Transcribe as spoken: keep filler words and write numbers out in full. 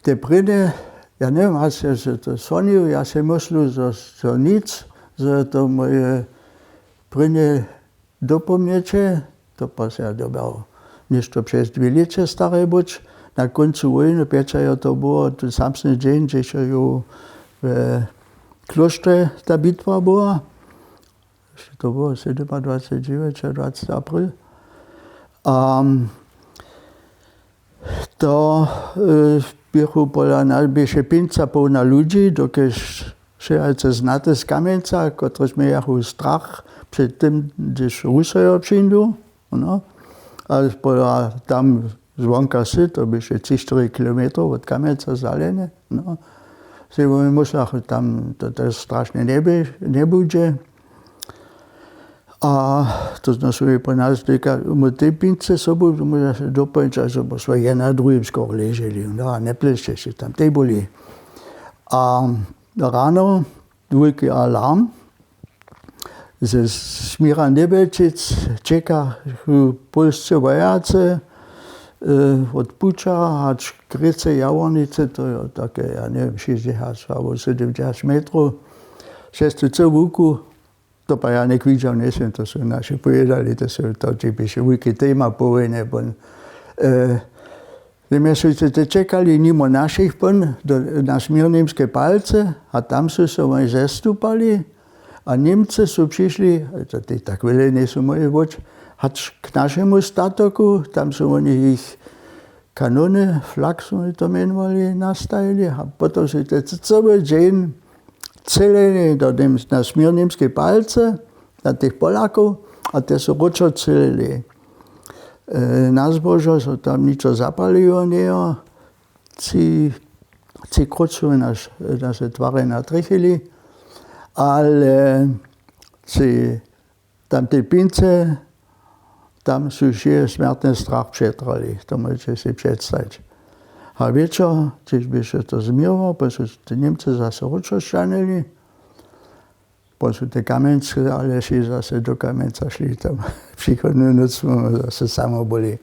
Te prěnje, ja njewěm, hač je se to sonił, ja sej myslu, zo, zo nic, zo je to moje prěnje dopomnjeće, to pa sej ja dyrbjał něšto přez dwě lěće stary być. Na kóncu wójny pjećajo to było, ten samsny dźeń, hdźež jo w klóštrje ta bitwa była. To było sydomadwacet dźewjećadwacet april. A to běchu pola nas běše pinca połna ludźi, dokelž wšelajce znate z Kamjenca, kotryž mějachu strach před tym, hdyž Rusojo přińdu. No. A pola tam zwonka sy, to běše tři štyri kilometrow wot Kamjenca wzalene. No. Sej wón mysla, tam to tak strašne njebudźe. A to znajmy po nas, tež my te pince sobu, to móža sej dopońča, zo smo jedyn na druhim skoro leželi, no a njeplešće sej tam tej byli. A rano wulki alarm ze směra Njebjelčic, čekachu pólsce wojace wot Puća hač Krěce, Jawornice, to je take, ja njewěm, šěsćdźesać abo sydomdźesać metrow, šesty cył wulku. To pa ja něk widźał njejsym, to su naši powědali, to su to dźe běše wulki tema po wójnje. Wón, změšujce te čekali nimo našich pón na směr němske palce a tam su se woni zestupali. A Němcy su přišli, to tež tak wjele njejsu móhli być, hač k našemu statoku, tam su woni jich kanony, flak su woni to mjenowali, nastajili a potom su te cyły dźeń cylili do na směr němske palce, na tych Polakow, a te su wróćo cylili. Na zbožo so tam ničo zapaliło njeje. Tři króć su naše twarje natrjechili, ale tři tamtej pince, tam su wšě smjertny strach přetrali, to móžeće sej předstajić. A wječor, hdźež běše to změrło, pak su te Němcy zaso wróćo sćanili. Pak su te Kamjenske ale wšě zaso do Kamjenca šli, tam přichodnu nóc smy zaso samo byli.